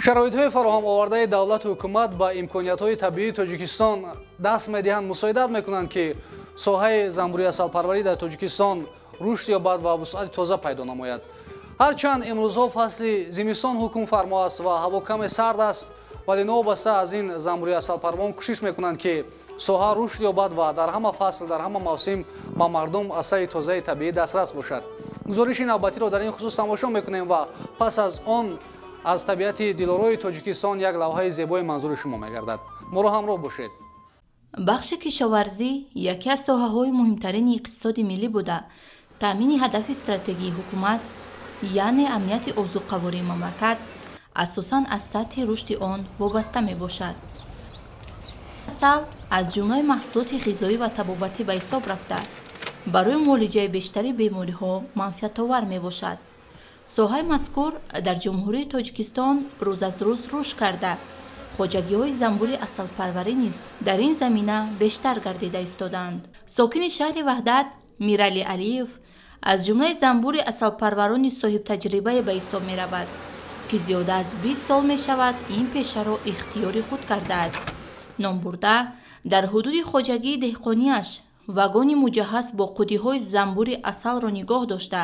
Шароитҳои фароҳам овардаи давлату ҳукумат ба имкониятҳои табиии Тоҷикистон даст медиҳанд, мусоидат мекунанд, ки соҳаи занбури асалпарварӣ дар Тоҷикистон рушд ёбад ва вусъати тоза пайдо намояд. Ҳарчанд имрӯзҳо фасли зимистон ҳукмфармо аст ва ҳаво каме сард аст, вале новобаста аз ин занбури асалпарварон кӯшиш мекунанд, ки соҳа рушд ёбад ва дар ҳама фасл, дар ҳама мавсим ба мардум асали тозаи табиӣ дастрас бошад. Гузориши навбатиро дар ин хусус тамошо мекунем ва пас аз он аз табиати дилорои Тоҷикистон як лавҳаи зебои манзури шумо мегардад. Моро ҳамроҳ бошед. Бахши кишоварзӣ яке аз соҳаҳои муҳимтарини иқтисоди миллӣ буда, таъмини ҳадафи стратегии ҳукумат, яъне амнияти озуқавории мамлакат, асосан аз сатҳи рушди он вобаста мебошад. Асал аз ҷумлаи маҳсулоти ғизоӣ ва табобатӣ ба ҳисоб рафта, барои муолиҷаи бештари бемориҳо манфиатовар мебошад. Соҳаи мазкур дар Ҷумҳурии Тоҷикистон рӯз аз рӯз рушд карда, хоҷагиҳои занбури асалпарварӣ низ дар ин замина бештар гардида истодаанд. Сокини шаҳри Ваҳдат Миралӣ Алиев аз ҷумлаи занбури асалпарварони соҳибтаҷрибае ба ҳисоб меравад, ки зиёда аз 20 сол мешавад ин пешаро ихтиёри худ кардааст. Номбурда дар ҳудуди хоҷагии деҳқонияш вагони муҷаҳҳаз бо қутиҳои занбури асалро нигоҳ дошта,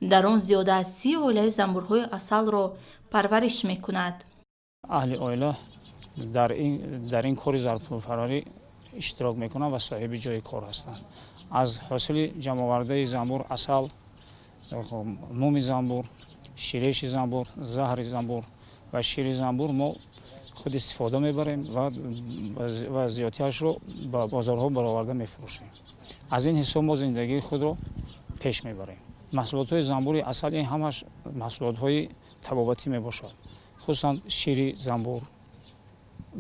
дар он зиёда аз 30 оилаи занбурҳои асалро парвариш мекунад. Аҳли оила дар ин кори занбурпарварӣ иштирок мекунанд ва соҳиби ҷои кор ҳастанд. Аз ҳосили ҷамъовардаи занбур асал, муми занбур, ширеши занбур, заҳри занбур ва шири занбур мо худ истифода мебарем ва зиёдтиашро ба бозорҳо бароварда мефурӯшем. Аз ин ҳисоб мо зиндагии худро пеш мебарем. Маҳсулотҳои занбури асал ин ҳамаш маҳсулотҳои табобатӣ мебошад, хусусан шири занбур,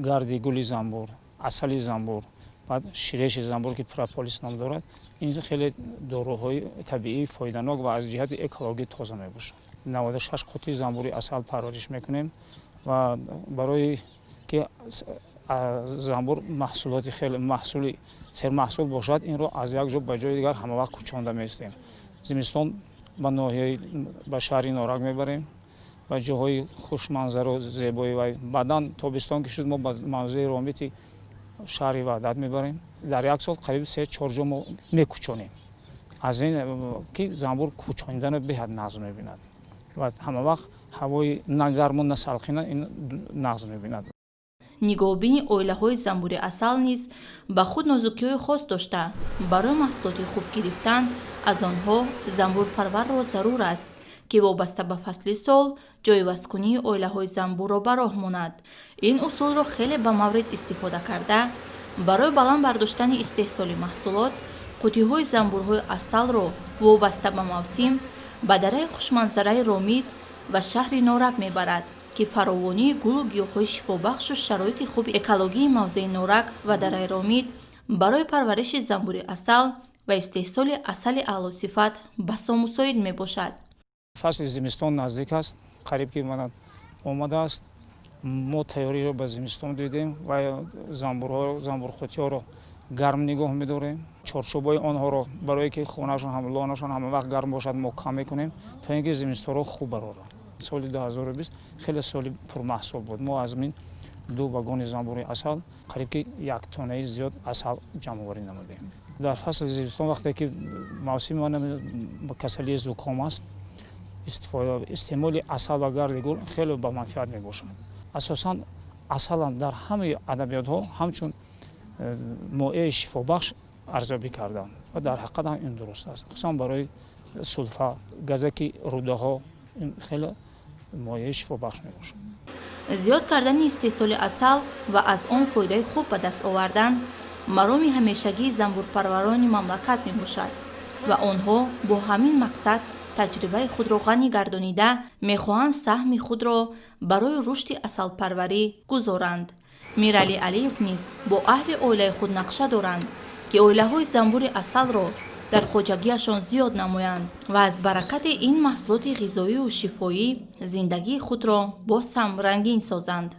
гарди гули занбур, асали занбур, баъд ширеши занбур, ки прополис ном дорад. Ин хеле доруҳои табиӣ фоиданок ва аз ҷиҳати экологӣ тоза мебошад. 96 қутии занбури асал парвариш мекунем ва барои ки занбур маҳсулоти хеле маҳсули сермаҳсул бошад, инро аз як ҷо ба ҷои дигар ҳамавақт кӯчонда меистем. Зимистон ба ноҳияи ба шаҳри Норак мебарем ва ҷоҳои хушманзару зебои ва баъдан тобистон ки шуд, мо ба мавзеи Ромити шаҳри Ваҳдат мебарем. Дар як сол қариб 3-4 ҷо мо мекӯчонем. Аз ин ки занбур кӯчониданро беҳад нағз мебинад ва ҳамавақт ҳавои на гарму на салқина ин нағз мебинад. Нигоҳубини оилаҳои занбури асал низ ба худ нозукиҳои хос дошта, барои маҳсулоти хуб гирифтан аз онҳо занбурпарварро зарур аст, ки вобаста ба фасли сол ҷойивазкунии оилаҳои занбурро ба роҳ монад. Ин усулро хеле ба маврид истифода карда, барои баланд бардоштани истеҳсоли маҳсулот қутиҳои занбурҳои асалро вобаста ба мавсим ба дараи хушманзараи Ромит ва шаҳри Норак мебарад, ки фаровонии гулу гиёҳҳои шифобахшу шароити хуби экологии мавзеи Норак ва дараи Ромит барои парвариши занбури асал ва истеҳсоли асали аълосифат басо мусоид мебошад. Фасли зимистон наздик аст, қариб ки омадааст. Мо тайёриро ба зимистон дидем ва занбурқутиҳоро гарм нигоҳ медорем. Чорчӯбҳои онҳоро барое ки хонаашон ҳам лонашон ҳама вақт гарм бошад мо кам мекунем, то ин ки зимистонро хуб бароранд. Соли 2020 хеле соли пурмаҳсул буд. Мо аз ин 2 вагони занбури асал қариб ки 1 тоннаи зиёд асал ҷамъоварӣ намудем. Дар фасли зимистон вақте ки мавсими касалии зуком аст, истеъмоли асал ва гарди гул хеле ба манфиат мебошад. Асосан асалам дар ҳамаи адабиётҳо ҳамчун моеи шифобахш арзёбӣ карданд ва дар ҳақиқат ҳам ин дуруст аст. Хусусан барои сулфа, газаки рӯдаҳо ин хеле моеи шифобахш мебошад. Зиёд кардани истеҳсоли асал ва аз он фоидаи хуб ба даст овардан мароми ҳамешагии занбурпарварони мамлакат мебошад ва онҳо бо ҳамин мақсад таҷрибаи худро ғанӣ гардонида мехоҳанд саҳми худро барои рушди асалпарварӣ гузоранд. Миралӣ Алиев низ бо аҳли оилаи худ нақша доранд, ки оилаҳои занбури асалро дар хоҷагиашон зиёд намоянд ва аз баракати ин маҳсулоти ғизоию шифоӣ зиндагии худро боз ҳам рангин созанд.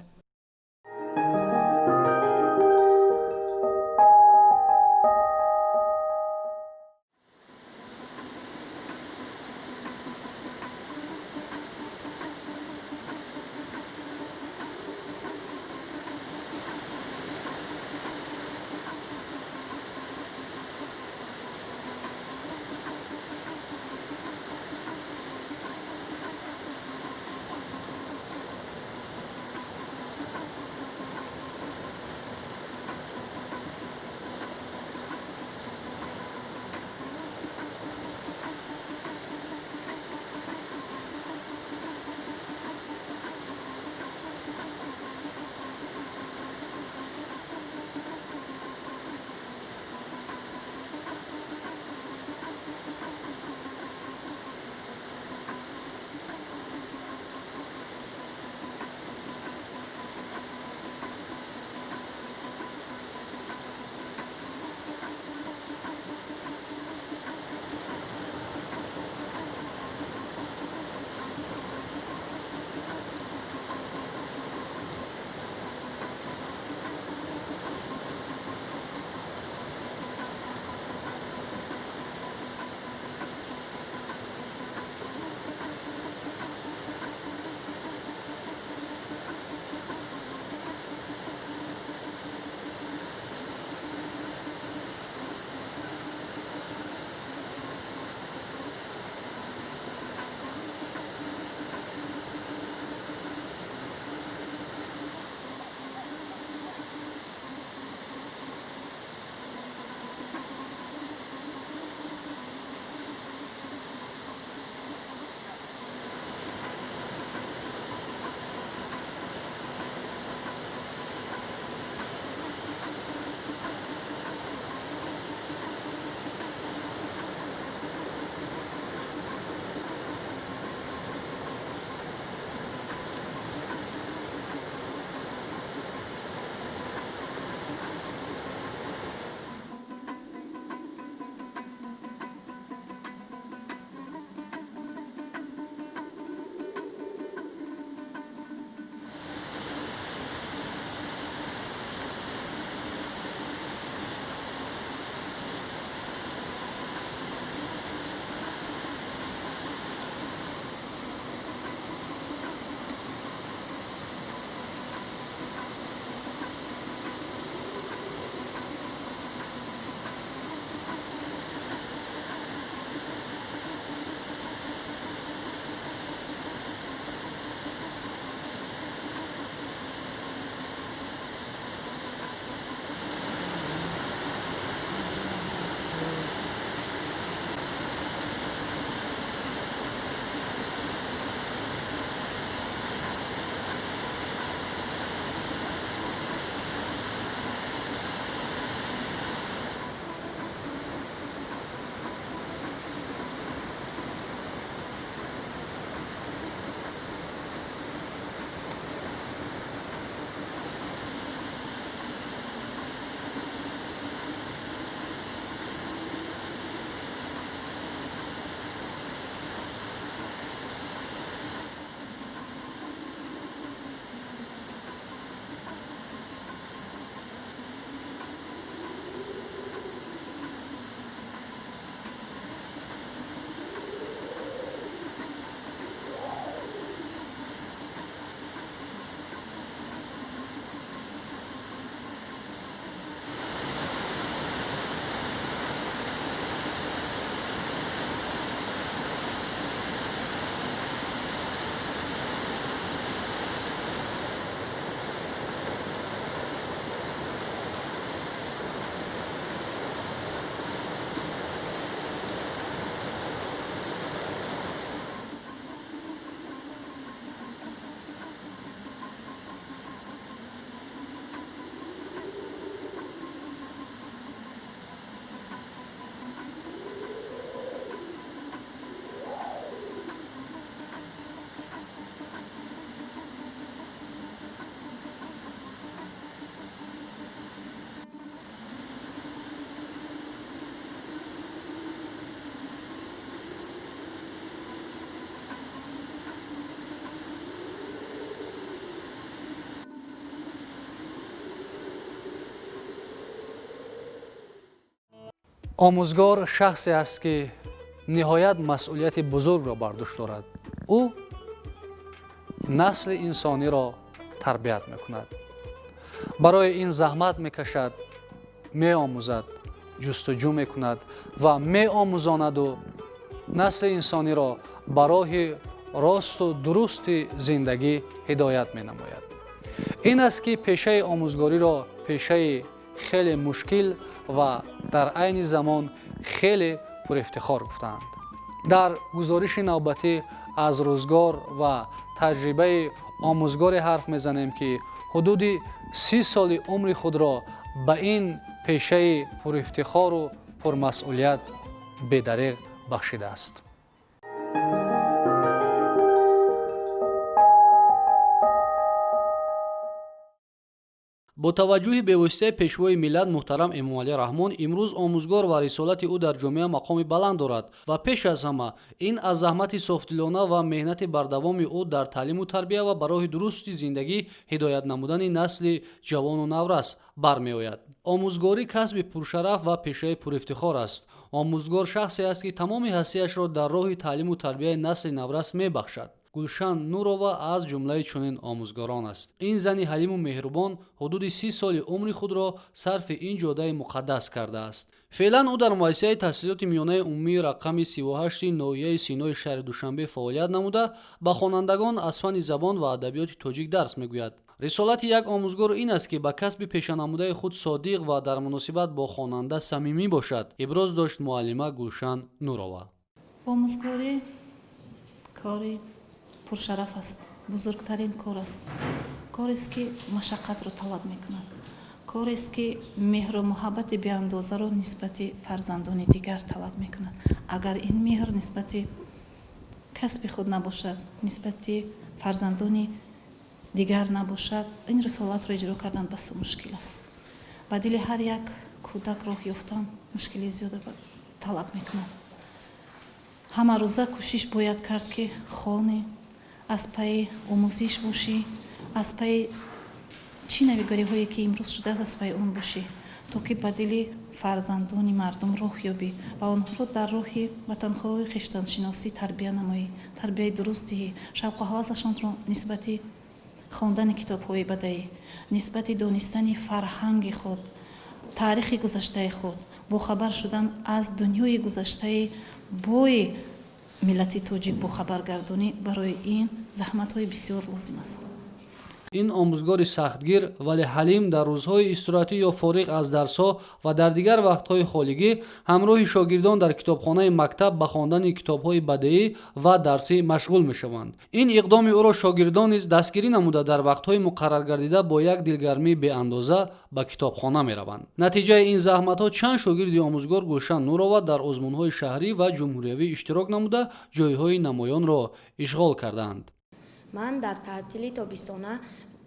Омӯзгор шахсе аст, ки ниҳоят масъулияти бузургро бар дӯш дорад. Ӯ насли инсониро тарбият мекунад, барои ин заҳмат мекашад, меомӯзад, ҷустуҷӯ мекунад ва меомӯзонаду насли инсониро ба роҳи росту дурусти зиндагӣ ҳидоят менамояд. Ин аст, ки пешаи омӯзгориро пешаи хеле мушкил ва дар айни замон хеле пурифтихор гуфтаанд. Дар гузориши навбатӣ аз рӯзгор ва таҷрибаи омӯзгоре ҳарф мезанем, ки ҳудуди 30 соли умри худро ба ин пешаи пурифтихору пурмасъулият бедареғ бахшидааст. Бо таваҷҷӯҳи бевоситаи пешвои миллат муҳтарам Эмомалӣ Раҳмон, имрӯз омӯзгор ва рисолати ӯ дар ҷомеа мақоми баланд дорад ва пеш аз ҳама ин аз заҳмати софдилона ва меҳнати бардавоми ӯ дар таълиму тарбия ва ба роҳи дурусти зиндагӣ ҳидоят намудани насли ҷавону наврас бармеояд. Омӯзгорӣ касби пуршараф ва пешаи пурифтихор аст. Омӯзгор шахсе аст, ки тамоми ҳастияшро дар роҳи таълиму тарбияи насли наврас мебахшад. Гулшан Нурова аз ҷумлаи чунин омӯзгорон аст. Ин зани ҳалиму меҳрубон ҳудуди 30 соли умри худро сарфи ин ҷодаи муқаддас кардааст. Феълан ӯ дар муассисаи таҳсилоти миёнаи умумии рақами 38 ноҳияи Синои шаҳри Душанбе фаъолият намуда, ба хонандагон аз фанни забон ва адабиёти тоҷик дарс мегӯяд. Рисолати як омӯзгор ин аст, ки ба касби пешанамудаи худ содиқ ва дар муносибат бо хонанда самимӣ бошад, иброз дошт муаллима Гулшан Нурова. Омӯзгорӣ кори пуршараф аст, бузургтарин кор аст. Корест, ки машаққатро талаб мекунад, корест, ки меҳру муҳаббати беандозаро нисбати фарзандони дигар талаб мекунад. Агар ин меҳр нисбати касби худ набошад, нисбати фарзандони дигар набошад, ин рисолатро иҷро кардан басо мушкил аст. Ба дили ҳар як кӯдак роҳ ёфтан мушкили зиёда талаб мекунад. Ҳамарӯза кӯшиш бояд кард, ки хонӣ, аз пайи омӯзиш бошӣ, аз пайи чӣ навигариҳое, ки имрӯз шудааст, аз пайи он бошӣ, то ки ба дили фарзандони мардум роҳ ёбӣ ва онҳоро дар роҳи ватанхоҳии хештаншиносӣ тарбия намоӣ, тарбияи дуруст диҳӣ, шавқу ҳавасашонро нисбати хондани китобҳои бадаӣ, нисбати донистани фарҳанги худ, таърихи гузаштаи худ, бохабар шудан аз дунёи гузаштаи бои миллати тоҷик бохабаргардонӣ, барои ин заҳматҳои бисёр лозим аст. Ин омӯзгори сахтгир, вале ҳалим дар рӯзҳои истироҳатӣ ё фориғ аз дарсҳо ва дар дигар вақтҳои холигӣ ҳамроҳи шогирдон дар китобхонаи мактаб ба хондани китобҳои бадеӣ ва дарсӣ машғул мешаванд. Ин иқдоми ӯро шогирдон низ дастгирӣ намуда, дар вақтҳои муқарраргардида бо як дилгармии беандоза ба китобхона мераванд. Натиҷаи ин заҳматҳо чанд шогирди омӯзгор Гулшан Нурова дар озмунҳои шаҳрӣ ва ҷумҳуриявӣ иштирок намуда, ҷойҳои намоёнро ишғол кардаанд. Ман дар таътили тобистона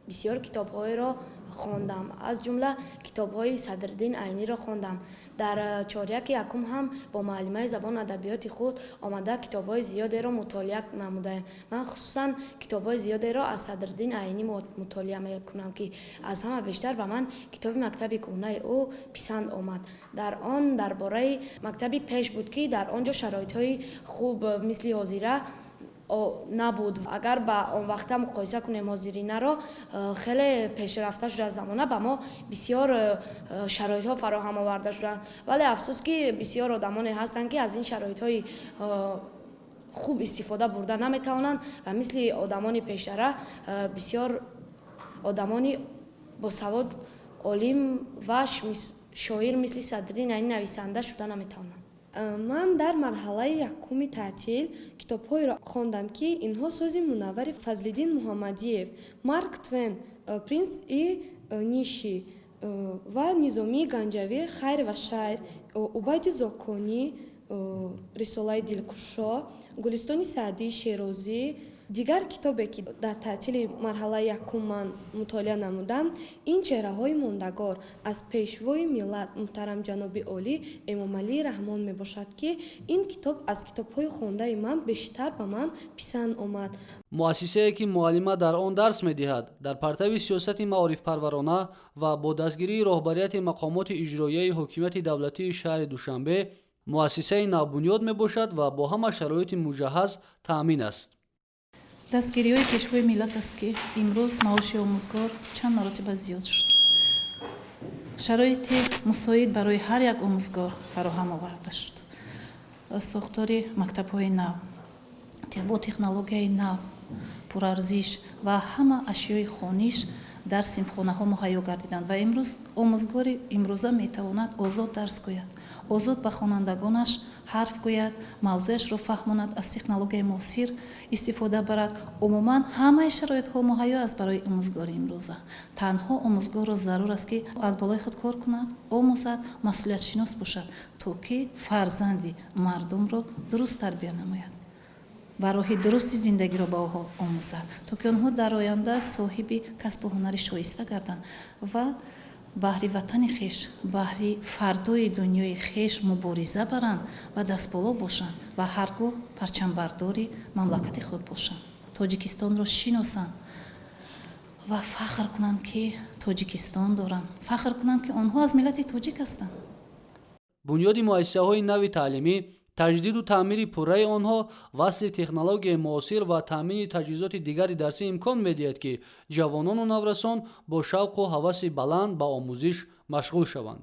бисёр китобҳоеро хондам, аз ҷумла китобҳои Садриддин Айниро хондам. Дар чоряки якум ҳам бо муаллимаи забон адабиёти худ омада китобҳои зиёдеро мутолиа намудаем. Ман хусусан китобҳои зиёдеро аз Садриддин Айнӣ мутолиа мекунам, ки аз ҳама бештар ба ман китоби мактаби кӯҳнаи ӯ писанд омад. Дар он дар бораи мактаби пеш буд, ки дар он ҷо шароитҳои хуб мисли ҳозира набуд. Агар ба он вақта муқоиса кунем ҳозиринаро, хеле пешрафта шудааст замона, ба мо бисёр шароитҳо фароҳам оварда шуданд. Вале афсӯс, ки бисёр одамоне ҳастанд, ки аз ин шароитҳои хуб истифода бурда наметавонанд ва мисли одамони пештара бисёр одамони босавод, олим ва шоир мисли Садриддин Айнӣ нависанда шуда наметавонанд. Ман дар марҳалаи якуми таътил китобҳоеро хондам, ки инҳо сози мунаввари Фазлиддин Муҳаммадиев, Марк Твен, Принц и нищий ва Низомии Ганҷавӣ, Хайр ва шайр, Убайди Зоконӣ, Рисолаи дилкушо, Гулистони Саъдии Шерозӣ. Дигар китобе, ки дар таътили марҳалаи якум ман мутолиа намудам, ин «Чеҳраҳои мондагор» аз Пешвои миллат муҳтарам ҷаноби олӣ Эмомалӣ Раҳмон мебошад, ки ин китоб аз китобҳои хондаи ман бештар ба ман писанд омад. Муассисае, ки муаллима дар он дарс медиҳад, дар партави сиёсати маорифпарварона ва бо дастгирии роҳбарияти мақомоти иҷроияи ҳокимияти давлатии шаҳри Душанбе муассисаи навбунёд мебошад ва бо ҳама шароити муҷаҳҳаз таъмин аст. Дастгириҳои Пешвои миллат аст, ки имрӯз маоши омӯзгор чанд маротиба зиёд шуд, шароити мусоид барои ҳар як омӯзгор фароҳам оварда шуд, сохтори мактабҳои нав бо технологияи нав, пурарзиш ва ҳама ашёи хониш дар синфхонаҳо муҳайё гардиданд ва имрӯз омӯзгори имрӯза метавонад озод дарс гӯяд, озод ба хонандагонаш ҳарф гӯяд, мавзӯяшро фаҳмонад, аз технологияи муосир истифода барад. Умуман, ҳамаи шароитҳо муҳайё аст барои омӯзгори имрӯза. Танҳо омӯзгорро зарур аст, ки аз болои худ кор кунад, омӯзад, масъулиятшинос бошад, то ки фарзанди мардумро дуруст тарбия намояд ва роҳи дурусти зиндагиро ба онҳо омӯзад, то ки онҳо дар оянда соҳиби касбу ҳунари шоиста гарданд ва баҳри ватани хеш, баҳри фардои дунёи хеш мубориза баранд ва дастболо бошанд ва ҳар гоҳ парчамбардори мамлакати худ бошанд, Тоҷикистонро шиносанд ва фахр кунанд, ки Тоҷикистон доранд, фахр кунанд, ки онҳо аз миллати тоҷик ҳастанд. Бунёди муассисаҳои нави таълимӣ, таҷдиду таъмири пурраи онҳо, васли технологияи муосир ва таъмини таҷҳизоти дигари дарсӣ имкон медиҳад, ки ҷавонону наврасон бо шавқу ҳаваси баланд ба омӯзиш машғул шаванд.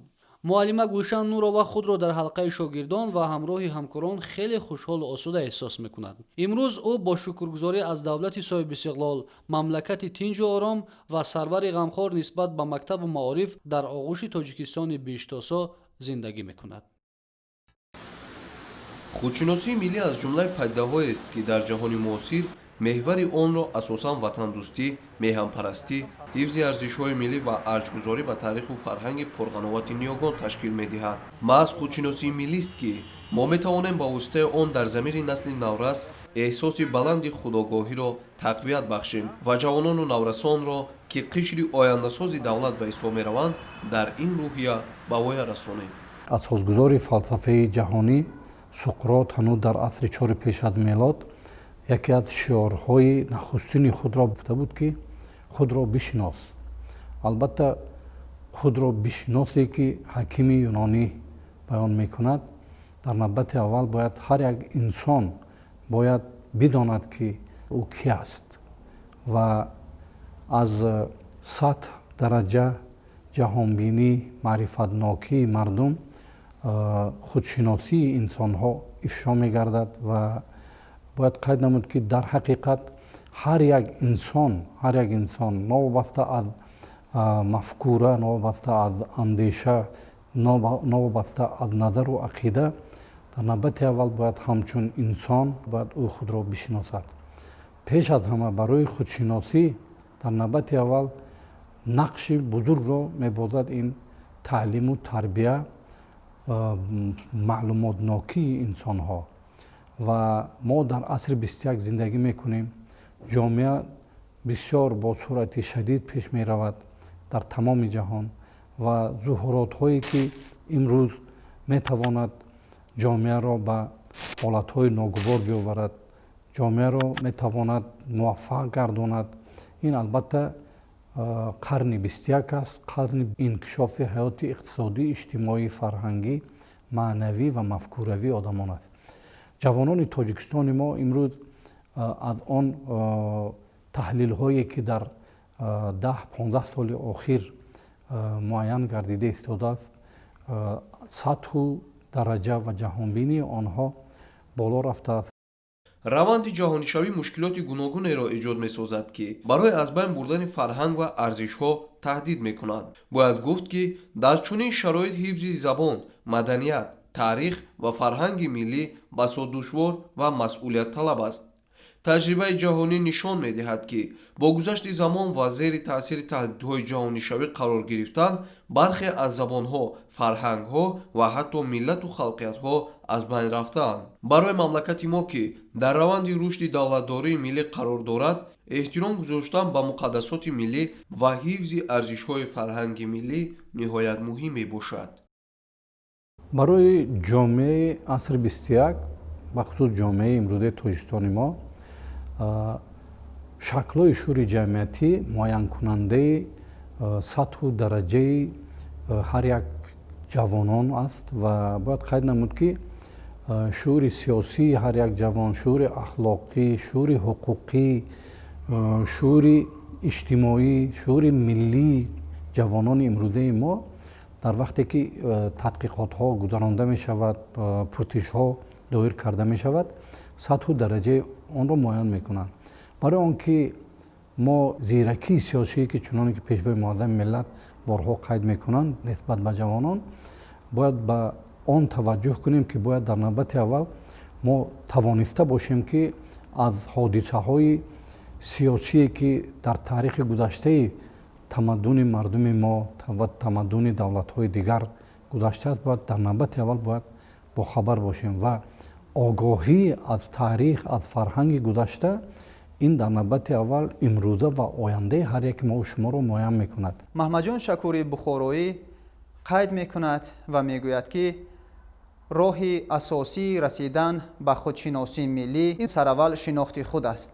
Муаллима Гулшан Нурова худро дар ҳалқаи шогирдон ва ҳамроҳи ҳамкорон хеле хушҳолу осуда эҳсос мекунад. Имрӯз ӯ бо шукргузорӣ аз давлати соҳибистиқлол, мамлакати тинҷу ором ва сарвари ғамхор нисбат ба мактабу маориф дар оғӯши Тоҷикистони биҳиштосо зиндагӣ мекунад. Худшиносии миллӣ аз ҷумлаи падидаҳоест, ки дар ҷаҳони муосир меҳвари онро асосан ватандӯстӣ, меҳанпарастӣ, ҳифзи арзишҳои миллӣ ва арҷгузорӣ ба таъриху фарҳанги пурғановати ниёгон ташкил медиҳад. Маҳз худшиносии миллист, ки мо метавонем ба воситаи он дар замири насли наврас эҳсоси баланди худогоҳиро тақвият бахшем ва ҷавонону наврасонро, ки қишри ояндасози давлат ба ҳисоб мераванд, дар ин рӯҳия ба воя расонем. Асосгузори фалсафаи ҷаҳонӣ Суқрот ҳанӯз дар асри чори пеш аз мелод яке аз шиорҳои нахустини худро гуфта буд, ки худро бишинос. Албатта, худро бишиносе, ки ҳакими юнонӣ баён мекунад, дар навбати аввал бояд ҳар як инсон бояд бидонад, ки ӯ ки аст ва аз сатҳ, дараҷа, ҷаҳонбинӣ, маърифатнокии мардум худшиносии инсонҳо ифшо мегардад. Ва бояд қайд намуд, ки дар ҳақиқат ҳар як инсон новобаста аз мафкура, новобаста аз андеша, новобаста аз назару ақида, дар навбати аввал бояд ҳамчун инсон бояд ӯ худро бишиносад. Пеш аз ҳама барои худшиносӣ дар навбати аввал нақши бузургро мебозад ин таълиму тарбия, маълумотнокии инсонҳо. Ва мо дар асри 21 зиндагӣ мекунем. Ҷомеа бисёр бо суръати шадид пеш меравад дар тамоми ҷаҳон ва зуҳуротҳое, ки имрӯз метавонад ҷомеаро ба ҳолатҳои ногувор биёварад, ҷомеаро метавонад муваффақ гардонад, ин албатта қарни 21 аст, қарни инкишофи ҳаёти иқтисодӣ, иҷтимоӣ, фарҳангӣ, маънавӣ ва мафкуравии одамон аст. Ҷавонони Тоҷикистони мо имрӯз аз он таҳлилҳое, ки дар 10-15 соли охир муайян гардида истодааст, сатҳу дараҷа ва ҷаҳонбинии онҳо боло рафтааст. Раванди ҷаҳонишавӣ мушкилоти гуногунеро эҷод месозад, ки барои аз байн бурдани фарҳанг ва арзишҳо таҳдид мекунад. Бояд гуфт, ки дар чунин шароит ҳифзи забон, маданият, таърих ва фарҳанги миллӣ басо душвор ва масъулиятталаб аст. Таҷрибаи ҷаҳонӣ нишон медиҳад, ки бо гузашти замон ва зери таъсири таҳдидҳои ҷаҳонишавӣ қарор гирифтан, бархе аз забонҳо, фарҳангҳо ва ҳатто миллату халқиятҳо аз байн рафтаанд. Барои мамлакати мо, ки дар раванди рушди давлатдории миллӣ қарор дорад, эҳтиром гузоштан ба муқаддасоти миллӣ ва ҳифзи арзишҳои фарҳанги миллӣ ниҳоят муҳим мебошад. Барои ҷомеаи асри 21, бахусус ҷомеаи имрӯзаи Тоҷикистони мо, шаклҳои шӯри ҷамъиятӣ муайянкунандаи сатҳу дараҷаи ҳар як ҷавонон аст ва бояд қайд намуд, ки шуури сиёсии ҳар як ҷавон, шуури ахлоқӣ, шуури ҳуқуқӣ, шуури иҷтимоӣ, шуури миллии ҷавонони имрӯзаи мо дар вақте ки тадқиқотҳо гузаронда мешавад, пуртишҳо доир карда мешавад, сатҳу дараҷаи онро муайян мекунанд. Барои он ки мо зиракии сиёсие, ки чуноне ки Пешвои муаззами миллат борҳо қайд мекунанд нисбат ба ҷавонон, бояд ба он таваҷҷӯҳ кунем, ки бояд дар навбати аввал мо тавониста бошем, ки аз ҳодисаҳои сиёсие, ки дар таърихи гузаштаи тамаддуни мардуми мо ва тамаддуни давлатҳои дигар гузаштааст, бояд дар навбати аввал бояд бохабар бошем ва огоҳӣ аз таърих, аз фарҳанги гузашта ин дар навбати аввал имрӯза ва ояндаи ҳар яки мо шуморо муайян мекунад. Маҳмадҷон Шакури Бухороӣ қайд мекунад ва мегӯяд, ки роҳи асосии расидан ба худшиносии миллӣ ин сараввал шинохти худ аст.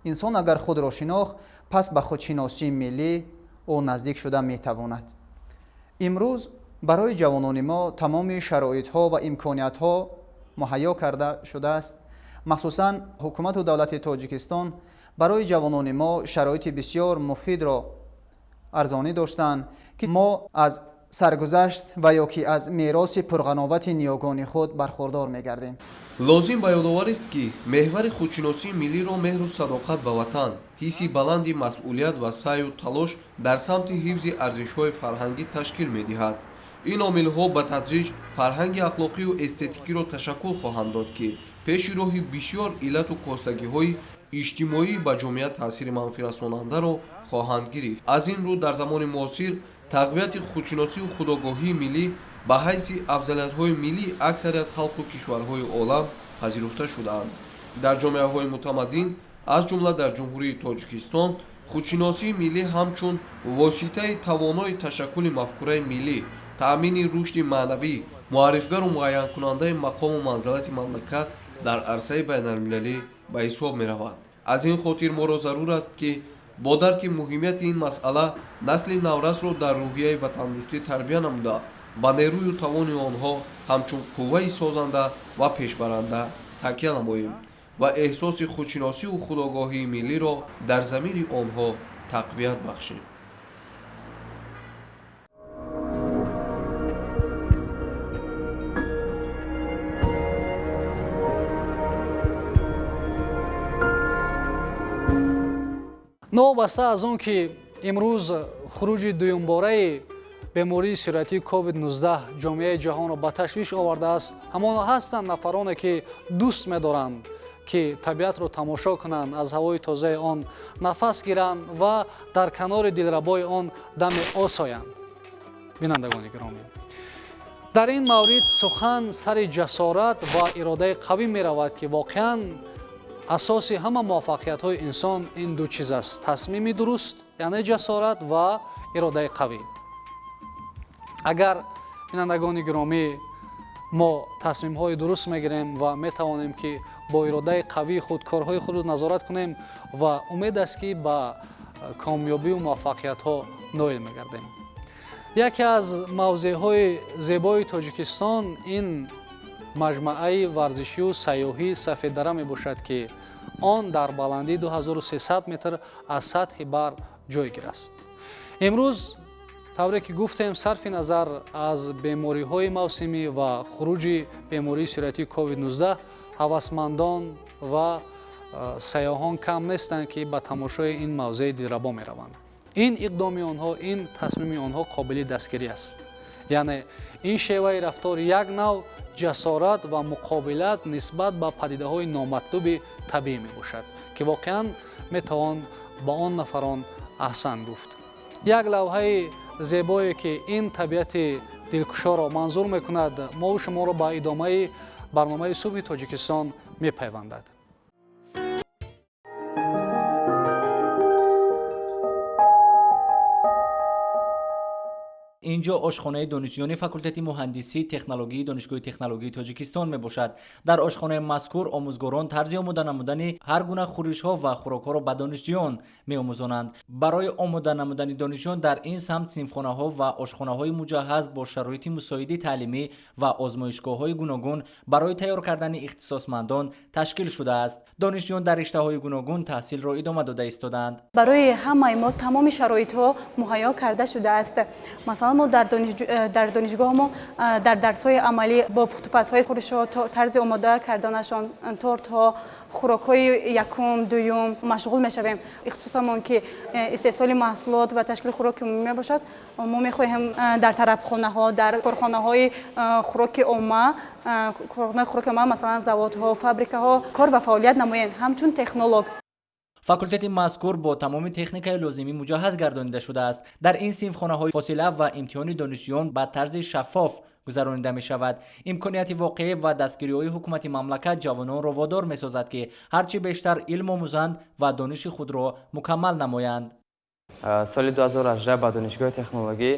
Инсон агар худро шинохт, пас ба худшиносии миллӣ ӯ наздик шуда метавонад. Имрӯз барои ҷавонони мо тамоми шароитҳо ва имкониятҳо муҳайё карда шудааст. Махсусан ҳукумату давлати Тоҷикистон барои ҷавонони мо шароити бисёр муфидро арзонӣ доштанд, ки мо аз саргузашт ва ё ки аз мероси пурғановати ниёгони худ бархурдор мегардем. Лозим ба ёдоварист, ки меҳвари худшиносии миллиро меҳру садоқат ба ватан, ҳисси баланди масъулият ва саъю талош дар самти ҳифзи арзишҳои фарҳангӣ ташкил медиҳад. Ин омилҳо ба тадриҷ фарҳанги ахлоқию эстетикиро ташаккул хоҳанд дод, ки пеши роҳи бисёр иллату костагиҳои иҷтимоӣ ба ҷомеа таъсири манфирасонандаро хоҳанд гирифт. Аз ин рӯ дар замони муосир тақвияти худшиносию худогоҳии миллӣ ба ҳайси афзалиятҳои миллии аксарият халқу кишварҳои олам пазируфта шудаанд. Дар ҷомеаҳои мутамаддин, аз ҷумла дар Ҷумҳурии Тоҷикистон, худшиносии миллӣ ҳамчун воситаи тавонои ташаккули мафкураи миллӣ, таъмини рушди маънавӣ, муаррифгару муайянкунандаи мақому манзалати мамлакат дар арсаи байналмилалӣ ба ҳисоб меравад. Аз ин хотир моро зарур аст, ки бо дарки муҳимияти ин масъала насли наврасро дар рӯҳияи ватандӯстӣ тарбия намуда, ба нерӯю тавони онҳо ҳамчун қувваи созанда ва пешбаранда такя намоем ва эҳсоси худшиносиву худогоҳии миллиро дар замири онҳо тақвият бахшем. Новобаста аз он ки имрӯз хуруҷи дуюмбораи бемории сироятии COVID-19 ҷомеаи ҷаҳонро ба ташвиш овардааст, ҳамоно ҳастанд нафароне, ки дӯст медоранд, ки табиатро тамошо кунанд, аз ҳавои тозаи он нафас гиранд ва дар канори дилрабои он даме осоянд. Бинандагони гиромӣ, дар ин маврид сухан сари ҷасорат ва иродаи қавӣ меравад, ки воқеан асоси ҳама муваффақиятҳои инсон ин ду чиз аст: тасмими дуруст, яъне ҷасорат, ва иродаи қавӣ. Агар, бинандагони гиромӣ, мо тасмимҳои дуруст мегирем ва метавонем, ки бо иродаи қавии худ корҳои худро назорат кунем, ва умед аст, ки ба комёбию муваффақиятҳо ноил мегардем. Яке аз мавзеъҳои зебои Тоҷикистон ин маҷмӯаи варзишию сайёҳии Сафеддара мебошад, ки он дар баландии 2300 метр аз сатҳи баҳр ҷойгир аст. Имрӯз, тавре ки гуфтем, сарфи назар аз бемориҳои мавсимӣ ва хуруҷи бемории сироятии COVID-19, ҳавасмандон ва сайёҳон кам нестанд, ки ба тамошои ин мавзеи дилрабо мераванд. Ин иқдоми онҳо, ин тасмими онҳо қобили дастгирӣ аст, яъне ин шеваи рафтор як нав ҷасорат ва муқобилат нисбат ба падидаҳои номатлуби табиӣ мебошад, ки воқеан метавон ба он нафарон аҳсан гуфт. Як лавҳаи зебое, ки ин табиати дилкушоро манзур мекунад, мову шуморо ба идомаи Барномаи Субҳи Тоҷикистон мепайвандад. Инҷо ошхонаи донишҷӯёни факултети муҳандисии технологии Донишгоҳи технологии Тоҷикистон мебошад. Дар ошхонаи мазкур омӯзгорон тарзи омода намудани ҳар гуна хӯришҳо ва хӯрокҳоро ба донишҷӯён меомӯзонанд. Барои омода намудани донишҷӯён дар ин самт синфхонаҳо ва ошхонаҳои муҷаҳҳаз бо шароити мусоиди таълимӣ ва озмоишгоҳҳои гуногун барои тайёр кардани ихтисосмандон ташкил шудааст. Донишҷӯён дар риштаҳои гуногун таҳсилро идома дода истодаанд. Барои ҳамаи мо тамоми шароитҳо муҳайё карда шудааст. Масалан, мо дар донишгоҳ мо дар дарсҳои амалӣ бо пухтупазҳои хӯришҳо, тарзи омода карданашон, тортҳо, хӯрокҳои якум, дуюм машғул мешавем. Ихтисосамон ки истеҳсоли маҳсулот ва ташкили хӯроки умумӣ мебошад, мо мехоҳем дар тарабхонаҳо, дар корхонаҳои хӯроки омма, корхонаҳои хӯроки омма, масалан, заводҳо, фабрикаҳо кор ва фаъолият намоем ҳамчун технолог. Факултети мазкур бо тамоми техникаи лозимӣ муҷаҳҳаз гардонида шудааст. Дар ин синфхонаҳои фосила ва имтиҳони донишҷӯён ба тарзи шаффоф гузаронида мешавад. Имконияти воқеӣ ва дастгириҳои ҳукумати мамлакат ҷавононро водор месозад, ки ҳарчи бештар илм омӯзанд ва дониши худро мукаммал намоянд. Соли 2018 ба Донишгоҳи технологӣ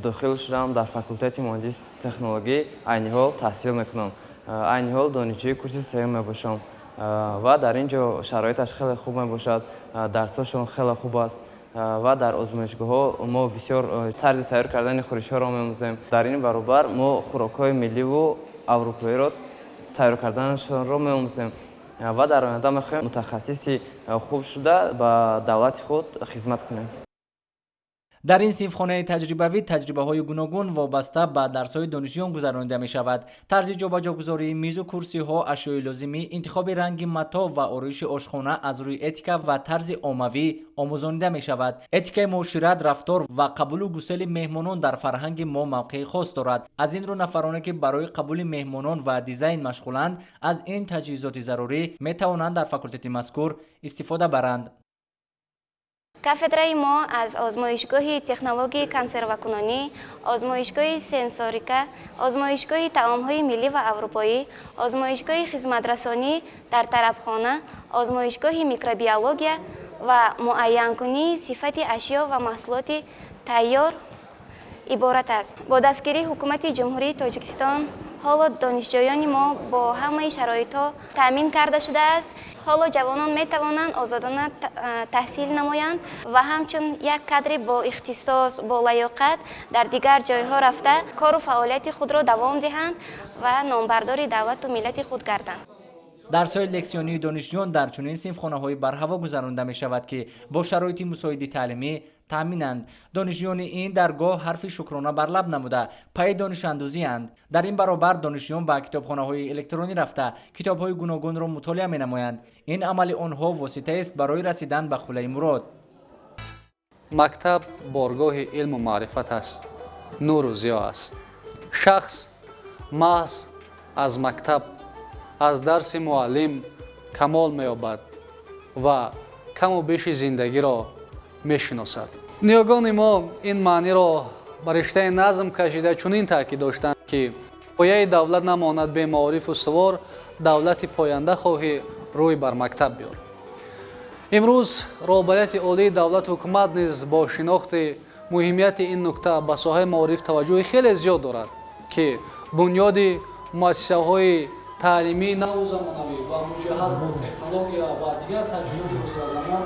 дохил шудам. Дар факултети муҳандиси технологӣ айни ҳол таҳсил мекунам. Айни ҳол донишҷӯи курси сеюм мебошам ва дар ин ҷо шароиташ хеле хуб мебошад, дарсҳошон хеле хуб аст ва дар озмоишгоҳҳо мо бисёр тарзи тайёр кардани хӯришҳоро меомӯзем. Дар ин баробар мо хӯрокҳои милливу аврупоиро тайёр карданашонро меомӯзем ва дар оянда мехоҳем мутахассиси хуб шуда, ба давлати худ хизмат кунем. Дар ин синфхонаи таҷрибавӣ таҷрибаҳои гуногун вобаста ба дарсҳои донишҷӯён гузаронида мешавад. Тарзи ҷобаҷогузории мизу курсиҳо, ашёи лозимӣ, интихоби ранги матоъ ва ороиши ошхона аз рӯи этика ва тарзи оммавӣ омӯзонида мешавад. Этикаи муошират, рафтор ва қабулу гусели меҳмонон дар фарҳанги мо мавқеи хос дорад. Аз ин рӯ нафароне, ки барои қабули меҳмонон ва дизайн машғуланд, аз ин таҷҳизоти зарурӣ метавонанд дар факултети мазкур истифода баранд. Кафедраи мо аз озмоишгоҳи технологияи консервакунонӣ, озмоишгоҳи сенсорика, озмоишгоҳи таомҳои миллӣ ва аврупоӣ, озмоишгоҳи хизматрасонӣ дар тарабхона, озмоишгоҳи микробиология ва муайянкунии сифати ашё ва маҳсулоти тайёр иборат аст. Бо дастгирии Ҳукумати Ҷумҳурии Тоҷикистон ҳоло донишҷӯёни мо бо ҳамаи шароитҳо таъмин карда шудааст. Ҳоло ҷавонон метавонанд озодона таҳсил намоянд ва ҳамчун як кадри бо ихтисос, бо лаёқат дар дигар ҷойҳо рафта, кору фаъолияти худро давом диҳанд ва номбардори давлату миллати худ гарданд. Дарсҳои лексионии донишҷӯён дар чунин синфхонаҳои барҳаво гузаронида мешавад, ки бо шароити мусоиди таълимӣ таъминанд. Донишҷӯёни ин даргоҳ ҳарфи шукрона бар лаб намуда, пайи донишандӯзианд. Дар ин баробар донишҷӯён ба китобхонаҳои электронӣ рафта, китобҳои гуногунро мутолиа менамоянд. Ин амали онҳо воситаест барои расидан ба хуллаи мурод. Мактаб боргоҳи илму маърифат аст, нуру зиё аст. Шахс маҳз аз мактаб, аз дарси муаллим камол меёбад ва каму беши зиндагиро мешиносад. Ниёгони мо ин маъниро ба риштаи назм кашида, чунин таъкид доштанд, ки пояи давлат намонад бемаорифу сувор, давлати поянда хоҳӣ, рӯй бар мактаб биёр. Имрӯз роҳбарияти олии давлату ҳукумат низ бо шинохти муҳимияти ин нукта ба соҳаи маориф таваҷҷӯҳи хеле зиёд дорад, ки бунёди муассисаҳои таълимии наву замонавӣ ва муҷаҳҳаз бо технология ва дигар таҷҳизоти ҳозиразамон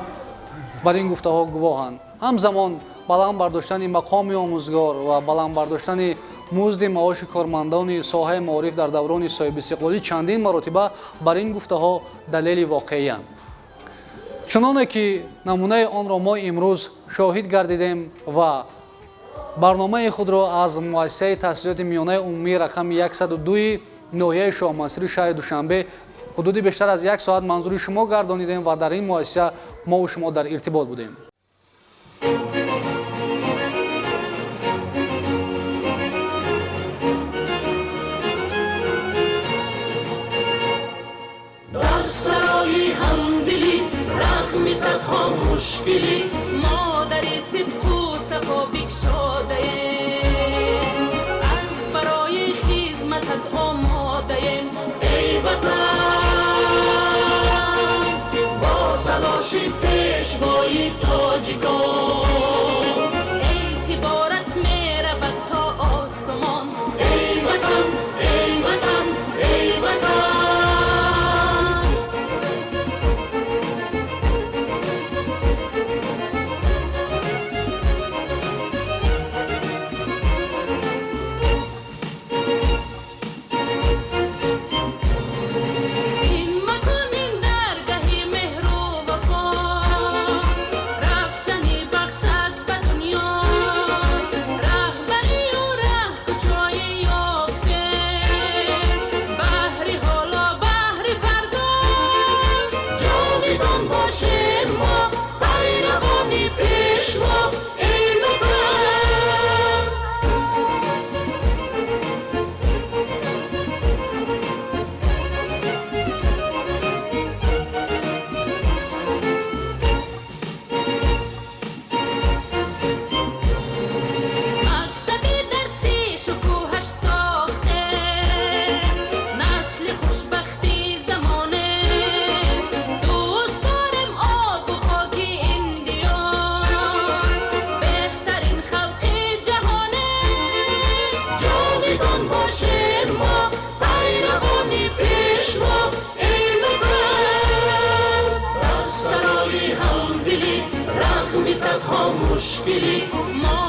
бар ин гуфтаҳо гувоҳанд. Ҳамзамон баланд бардоштани мақоми омӯзгор ва баланд бардоштани музди маоши кормандони соҳаи маориф дар даврони соҳибистиқлолӣ чандин маротиба бар ин гуфтаҳо далели воқеиянд, чуноне ки намунаи онро мо имрӯз шоҳид гардидем ва барномаи худро аз муассисаи таҳсилоти миёнаи умумии рақами 102 ноҳияи Шоҳмансури шаҳри Душанбе ҳудуди бештар аз як соат манзури шумо гардонидем ва дар ин муассиса мову шумо дар иртибот будем. Дар сарои ҳамдилӣ, рағми садҳо мушкилӣ, модари сидқу сафо бикшодаем, аз барои хизматат омодаем. Мушкилӣ.